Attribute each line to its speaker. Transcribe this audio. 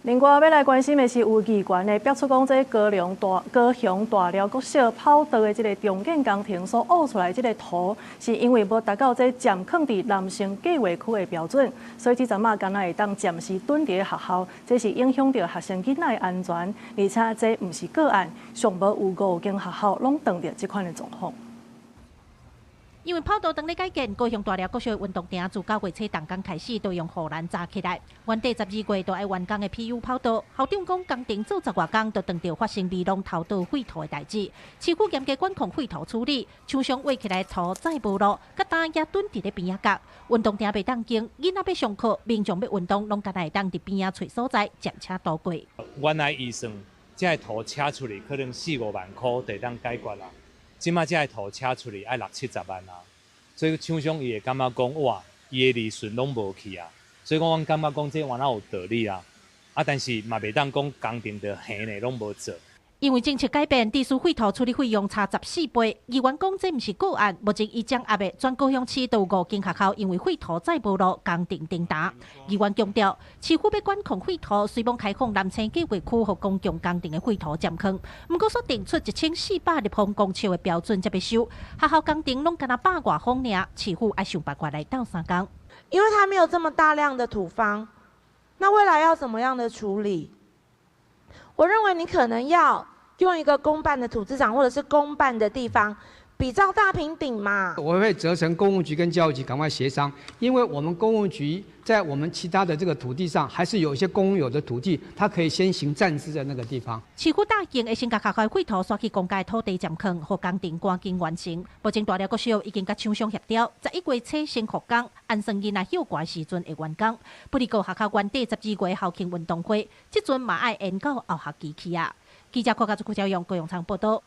Speaker 1: 另外，欲來關心的是，有議員呢，逼出講，這高雄大寮國小跑道的這个重建工程所挖出來這个土，是因為無達到這暫囥佇南星計畫區的標準，所以這陣仔敢若會當暫時囤佇咧學校，這是影響著學生囡仔的安全，而且這毋是個案，上無有五間學校攏碰著這款的狀況。
Speaker 2: 因為跑道當咧改建，高雄大寮國小運動場自九月初動工開始，都用護欄閘起來。原定12月就愛完工的 PU 跑道，校長講工程做十外工，就碰著發生微囊偷倒廢土的代誌。市府嚴格管控廢土處理，廠商挖起來土載無路，佮今也囤佇咧邊仔角。運動場袂當經，囡仔欲上課，民眾欲運動，攏干焦會當佇邊仔揣所在，暫車度過。
Speaker 3: 原來預算這个土車出去可能四五萬箍就會當解決啦。這馬這个土車出去愛六七十萬啊，所以廠商伊會感覺講哇，伊的利潤攏無去啊，所以講阮感覺講這原來有道理啊，啊但是嘛袂當講工程就還呢攏無做。
Speaker 2: 因為政策改變，地市廢土處理費用差14倍。議員講這毋是個案，目前伊掌握的全高雄市都有五間學校因為廢土載無路，工程停打。議員強調，市府欲管控廢土，雖罔開放南星計劃區予公共工程的廢土暫囥，毋過所定出1400立方公尺的標準才欲收。學校工程攏干焦百外方爾，市府愛想辦法來鬥相共。
Speaker 4: 因為它沒有這麼大量的土方，那未來要怎麼樣的處理？我認為你可能要用一個公辦的土資廠，或者是公辦的地方，比照大平頂嘛。
Speaker 5: 我會責成工務局跟教育局趕快協商，因為我們工務局在我們其他的這個土地上，還是有一些公有的土地，它可以先行暫置在那個地方。
Speaker 2: 市府答應會先共學校廢土徙去公家土地暫囥，予工程趕緊完成。目前大寮國小已經佮廠商協調，11月初先復工，按算囡仔休假時陣會完工。不過學校原定12月校慶運動會，這陣嘛愛延到後學期去啊。記者郭家竹、郭朝陽、高永昌報道。